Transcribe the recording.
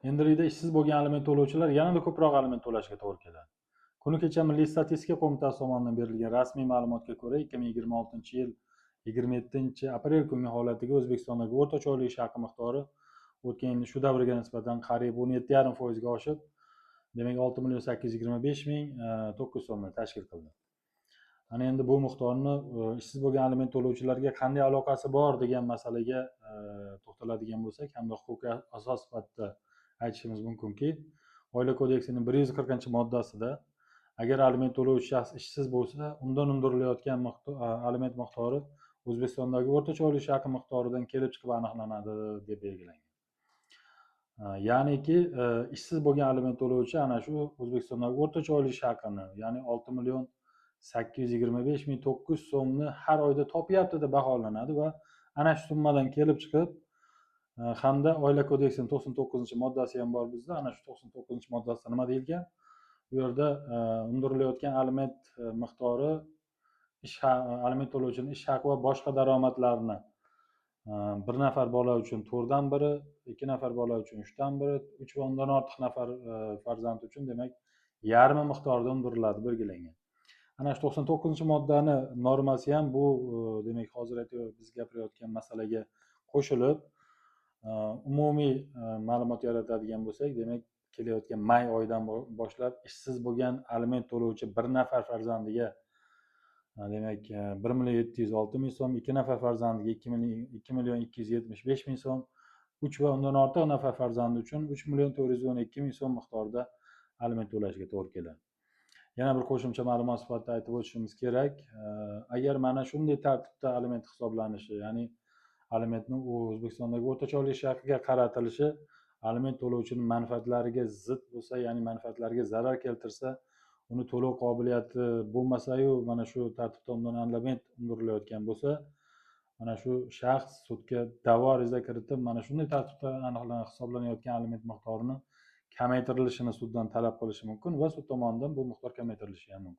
Endilikda ishsiz bo'lgan aliment to'lovchilar yanada ko'proq aliment to'lashiga to'g'ri keladi. Kuni kecha Milliy statistika qo'mitasi tomonidan berilgan rasmiy ma'lumotga ko'ra, 2026-yil 27-aprel kungi holatiga O'zbekistondagi o'rtacha oylik ish haqi miqdori o'tgan yilning shu davriga nisbatan qariyb 17,5 foizga oshib, demak, 6 825 900 so'mni tashkil qildi. Ana endi bu miqdorni ishsiz bo'lgan aliment to'lovchilarga qanday aloqasi bor degan masalaga to'xtaladigan bo'lsak hamda huquqiy asos sifatida aytishimiz mumkinki, Oila kodeksining 140-moddasida agar aliment to'lovchi shaxs ishsiz bo'lsa, undan undirilayotgan aliment miqdori O'zbekistondagi o'rtacha oylik ish haqi miqdoridan kelib chiqib aniqlanadi deb belgilangan. Ya'niki ishsiz bo'lgan aliment to'lovchi ana shu O'zbekistondagi o'rtacha oylik ish haqini, ya'ni 6 825 900 so'mni har oyda topyapti deb baholanadi va ana shu summadan kelib chiqib hamda Oila kodeksining 99-moddasi ham bor bizda. Ana shu 99-moddasida nima deyilgan? Bu yerda undirilayotgan aliment miqdori ish aliment to'lovchini ish haqi va boshqa daromadlarini bir nafar bola uchun to'rtdan biri, ikki nafar bola uchun uchdan biri, uch va undan ortiq nafar farzand uchun, demak, yarmi miqdorida undiriladi belgilangan. Ana shu 99-moddani normasi ham bu demak, hozir biz gapirayotgan masalaga qo'shilib, umumiy ma'lumot yaratadigan bo'lsak, demak, kelayotgan may oyidan boshlab ishsiz bo'lgan aliment to'lovchi bir nafar farzandiga demak, 1 706 000 so'm, ikki nafar farzandiga 2 275 000 so'm, uch va undan ortiq nafar farzandi uchun 3 412 000 so'm miqdorida aliment to'lashiga to'g'ri keladi. Yana bir qo'shimcha ma'lumot sifatida aytib o'tishimiz kerak, agar mana shunday tartibda aliment hisoblanishi, ya'ni alimentni u O'zbekistondagi o'rtacha oylik ish haqiga qaratilishi aliment to'lovchini manfaatlariga zid bo'lsa, ya'ni manfaatlariga zarar keltirsa, uni to'lov qobiliyati bo'lmasayu, mana shu tartibda undan aliment undirilayotgan bo'lsa, mana shu shaxs sudga da'vo ariza kiritib, mana shunday tartibda hisoblanayotgan aliment miqdorini kamaytirilishini suddan talab qilishi mumkin va sud tomonidan bu miqdor kamaytirilishi ham mumkin.